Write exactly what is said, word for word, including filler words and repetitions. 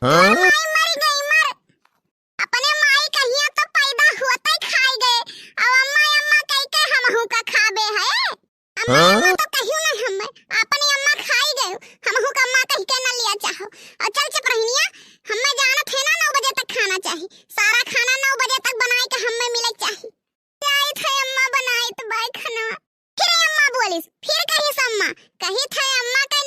माई मरी गई मर। अपने माई कहिया तो पैदा होते खाई गए। अब अम्मा अम्मा कह के हमहू का खाबे है। अम्मा अम्मा तो कहियो ना हमें। अपनी अम्मा खाई गए। हमहू का अम्मा कह के ना लिया चाहो। और चल चपरहिनिया, हमें जानत है ना नौ बजे तक खाना चाही। सारा खाना नौ बजे तक बनाए के हमें मिले चाही। जाइत है अम्मा बनाइत बाय खाना। फिर अम्मा बोलिस, फिर कहिस अम्मा, कहित है अम्मा के